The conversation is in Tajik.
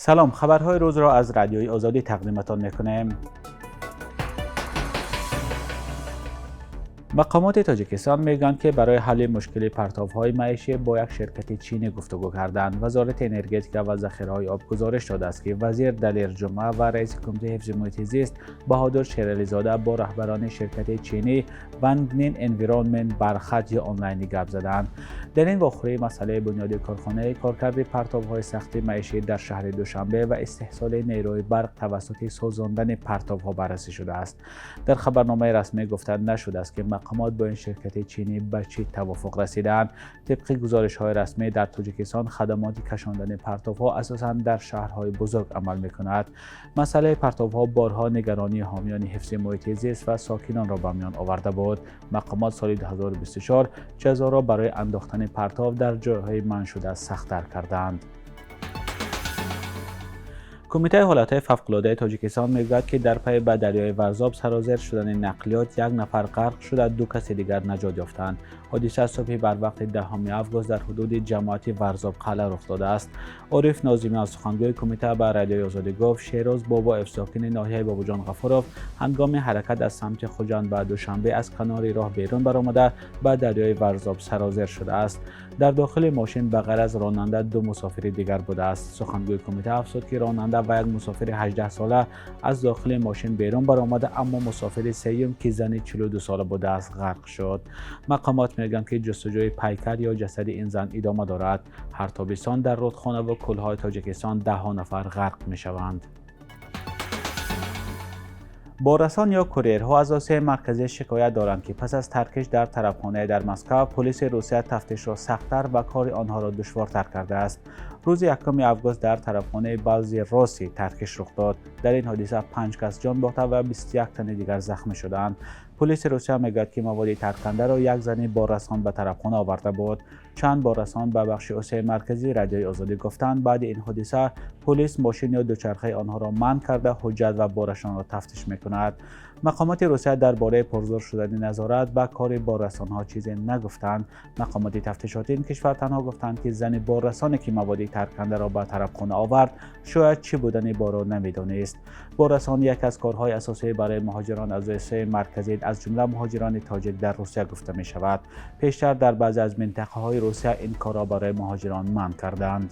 Салом, хабарҳои рӯзро аз Радиои Озодӣ тақдиматон мекунем. Мақомоти Тоҷикистон мегӯянд, ки барои ҳалли мушкили партовҳои маишӣ бо як ширкати чинӣ гуфтугӯ карданд. Вазорати энергетика ва захираҳои об гузориш додааст, ки вазир Далер Ҷумъа ва раиси Кумитаи ҳифзи муҳити зист Баҳодур Шерализода бо раҳбарони ширкати чинӣ Вангнин Environment бархат ё онлайнӣ гап заданд. Дар ин вохӯрӣ масъалаи бунёди корхонаи коркарди партовҳои сахти маишӣ дар шаҳри Душанбе ва истеҳсоли нерӯи барқ тавассути сӯзондани партовҳо баррасӣ шудааст. Дар хабарномаи расмӣ гуфта нашудааст, ки мақомот бо ин ширкати чинӣ ба чӣ тавофуқ расидаанд. Тибқи гузоришҳои расмӣ, дар Тоҷикистон хадамоти кашондани партовҳо асосан дар шаҳрҳои бузург амал мекунад. Масъалаи партовҳо борҳо нигаронии ҳомиёни ҳифзи муҳити зист ва сокинонро ба миён оварда буд. Мақомот соли 2024 ҷазоро барои андохтани партов дар ҷойҳои манъшуда сахттар карданд. Кумитаи ҳолатҳои фавқулодаи Тоҷикистон мегӯяд, ки дар пайи ба дарёи Варзоб сарозер шудани нақлиёт як нафар ғарқ шуда, ду каси дигар наҷот ёфтанд. Ҳодиса субҳи барвақти 10 август дар ҳудуди ҷамоати Варзоб қалъа рух додааст. Ориф Нозимиён, сухангӯи кумита, ба Радиои Озодӣ гуфт, Шероз Бобоев, сокини ноҳияи Бобоҷон Ғафуров, ҳангоми ҳаракат аз самти Хуҷанд ба Душанбе аз канори роҳ берун баромада ба дарёи Варзоб сарозер шудааст. Дар дохили мошин ба ғайр аз ронанда ду мусофири дигар будааст. Сухангӯи кумита афзуд, ки ронанда ва як мусофири 18-сола аз дохили мошин берун баромада, аммо мусофири сеюм, ки зани 42-сола будааст, ғарқ шуд. Мақомот мегӯянд, ки ҷустуҷӯи пайкар ё ҷасади ин зан идома дорад. Ҳар тобистон дар рудхона ва кӯлҳои Тоҷикистон даҳҳо нафар ғарқ мешаванд. Боррасон ё курьерҳо аз Осиёи Марказӣ шикоят доранд, ки пас аз таркиш дар тарабхонае дар Москва полиси Русия тафтишро сахттар ва кори онҳоро душвортар кардааст. Рӯзи 1 август дар тарабхонаи Балзи Росси таркиш рух дод. Дар ин ҳодиса 5 кас ҷон бохта ва 21 тани дигар захмӣ шуданд. Полиси Русия мегӯяд, ки маводи таркандаро як зани боррасон ба тарабхона оварда буд. Чанд боррасон ба бахши Осиёи Марказии Радиои Озодӣ гуфтанд, баъди ин ҳодиса полис мошин ё дучархаи онҳоро манъ карда, ҳуҷҷат ва борашонро тафтиш мекунад. Мақомоти Русия дар бораи пурзӯр шудани назорат ба кори боррасонҳо чизе нагуфтанд. Мақомоти тафтишотии ин кишвар танҳо гуфтанд, ки зани боррасоне, ки маводи таркандаро ба тарабхона овард, шояд чӣ будани борро намедонист. Боррасонӣ яке аз корҳои асосӣ барои муҳоҷирон аз Осиёи Марказӣ, аз ҷумла муҳоҷирони тоҷик дар Русия гуфта мешавад. Пештар дар баъзе аз минтақаҳои Русия ин корро барои муҳоҷирон манъ карданд.